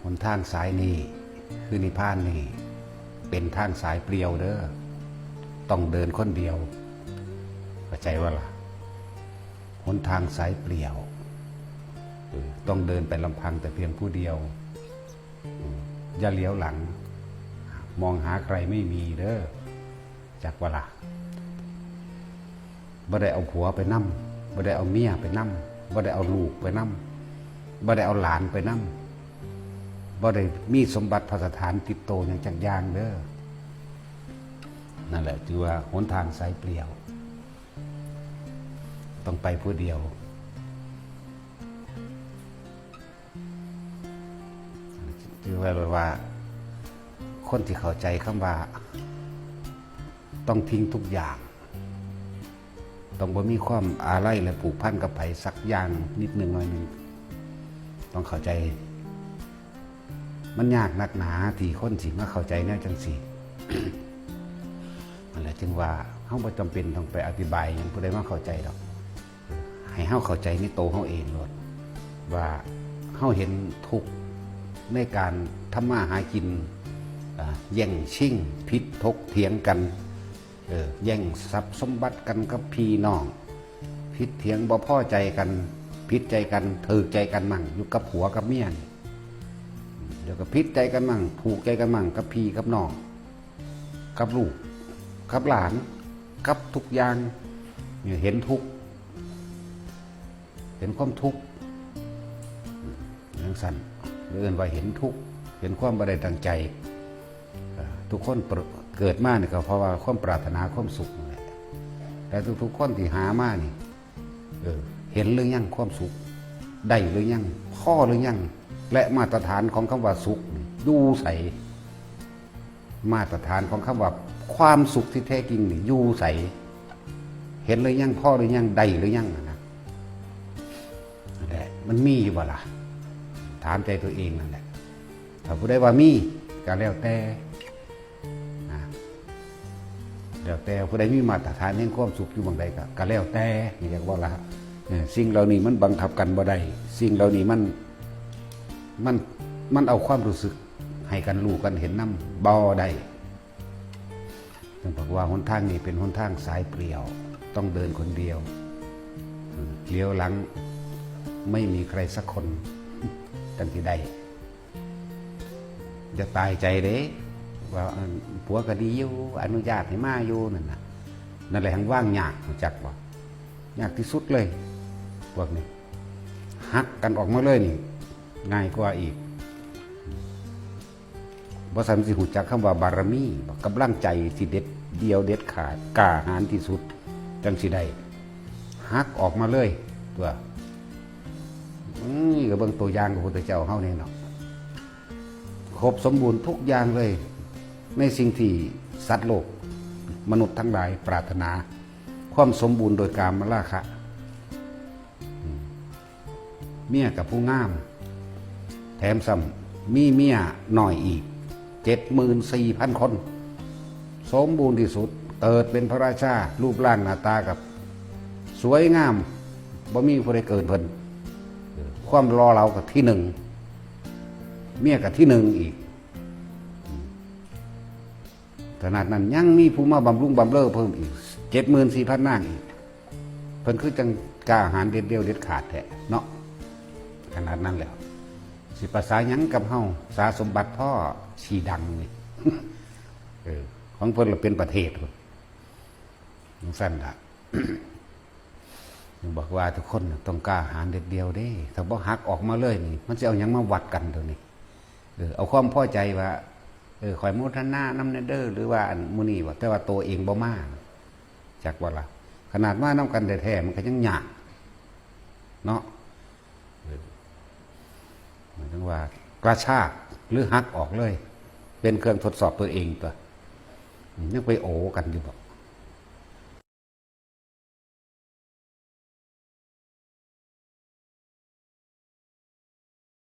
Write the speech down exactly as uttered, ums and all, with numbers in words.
หนทางสายนี้ คือนิพพานนี้ เป็นทางสายเปลี่ยวเด้อ ต้องเดินคนเดียว เข้าใจว่าล่ะ หนทางสายเปลี่ยว เออ ต้องเดินไปลำพังแต่เพียงผู้เดียว อืม อย่าเหลียวหลัง มองหาใครไม่มีเด้อ จักว่าล่ะ บ่ได้เอาผัวไปนำ บ่ได้เอาเมียไปนำ บ่ได้เอาลูกไปนำ บ่ได้เอาหลานไปนำ บ่ได้มีสมบัติพัสถานติดโตหยังจักอย่างเด้อ นั่นแหละ ถือว่าหนทางสายเปลี่ยว ต้องไปผู้เดียว ถือว่า ว่า คนที่เข้าใจคำว่า ต้องทิ้งทุกอย่าง ต้องบ่มีความอาลัยและผูกพันกับไผสักอย่างนิดหนึ่งหน่อยหนึ่ง ต้องเข้าใจ มันยากนักหนาที่คนสิมาเข้าใจแนวจังซี่ นั่นแหละจึงว่าเฮาบ่จำเป็นต้องไปอธิบายหยังผู้ใดมาเข้าใจดอก ให้เฮาเข้าใจในโตเฮาเองโลด ว่าเฮาเห็นทุกข์ในการทำมาหากิน อ่า แย่งชิง ผิดถกเถียงกัน เออ แย่งทรัพย์สมบัติกันกับพี่น้อง ผิดเถียงบ่พอใจกัน ผิดใจกัน ถืกใจกันมั่ง อยู่กับผัวกับเมียนี่ เดี๋ยวก็ผิดใจกันมั่ง ผูกใจกันมั่ง กับพี่กับน้อง กับลูก กับหลาน กับทุกอย่าง เนี่ย เห็นทุกข์ เห็นความทุกข์ จังซั่น เอิ้นว่าเห็นทุกข์ เห็นความบ่ได้ตั้งใจ เอ่อ ทุกคนเกิดมานี่ก็เพราะว่าความปรารถนาความสุขนั่นแหละ แต่ทุกๆคนที่หามานี่ เออ เห็นหรือยังความสุข ได้หรือยัง พอหรือยัง และมาตรฐานของคำว่าสุขนี่อยู่ไส มาตรฐานของคำว่าความสุขที่แท้จริงนี่อยู่ไส เห็นหรือยัง พอหรือยัง ได้หรือยังนะ นั่นแหละ มันมีอยู่บ่ล่ะ ถามใจตัวเองนั่นแหละ ถ้าผู้ใดว่ามี ก็แล้วแต่ นะ แล้วแต่ผู้ใดมีมาตรฐานแห่งความสุขอยู่หม่องใดก็ ก็แล้วแต่ นี่อยากว่าละ เออ สิ่งเหล่านี้มันบังคับกันบ่ได้ สิ่งเหล่านี้มัน มัน มันเอาความรู้สึกให้กันรู้กันเห็นนำบ่ได้ ท่านบอกว่าหนทางนี้เป็นหนทางสายเปลี่ยว ต้องเดินคนเดียว เหลียวหลังไม่มีใครสักคน จังสิได้ อย่าตายใจเด้ ว่า อัน ผัวก็ดีอยู่ อนุญาตให้มาอยู่นั่นน่ะ นั่นแหละแฮ่งว่างยาก รู้จักบ่ ยากที่สุดเลย พวกนี้ หักกันออกมาเลยนี่ ง่ายกว่าอีก บ่ซั้นสิรู้จักคำว่าบารมี กำลังใจที่เด็ดเดี่ยวเด็ดขาด กล้าหาญที่สุด จังสิได้ หักออกมาเลย ตัว อืม ก็เบิ่งตัวอย่างของพระพุทธเจ้าเฮานี่เนาะ ครบสมบูรณ์ทุกอย่างเลย ในสิ่งที่สัตว์โลก มนุษย์ทั้งหลายปรารถนา ความสมบูรณ์โดยกามราคะ อืม เมียกับผู้งาม แถมซ้ำมีเมียน้อยอีก เจ็ดหมื่นสี่พันคน สมบูรณ์ที่สุด เกิดเป็นพระราชา รูปร่างหน้าตากับสวยงาม บ่มีผู้ใดเกินเพิ่น ความหล่อเหลาก็ที่หนึ่ง เมียก็ที่หนึ่งอีก ขนาดนั้นยังมีผู้มาบำรุงบำเรอเพิ่มอีก เจ็ดหมื่นสี่พันนางอีก เพิ่นคือจังกล้าหาญเด็ดเดี่ยวเด็ดขาดแท้เนาะ ขนาดนั้นแล้ว สิประสาหยังกับเฮา สาสมบัติพ่อสีดังนี่ เออ ของเพิ่นละเป็นประเทศพุ้น จังซั่นล่ะ ยังบอกว่าทุกคนน่ะต้องกล้าหาญเด็ดเดี่ยวเด้ ถ้าบ่หักออกมาเลยนี่ มันสิเอาหยังมาวัดกันตัวนี้ เออ เอาความพอใจว่า เออ ข้อยโมทนานำแน่เด้อ หรือว่าอันมื้อนี้ว่า แต่ว่าตัวเองบ่มา จักว่าล่ะ ขนาดมานำกันแท้ๆ มันก็ยังยาก เนาะ เออ หมายถึงว่ากระชากหรือหักออกเลย เป็นเครื่องทดสอบตัวเองตัว ยังไปโอกันอยู่บ่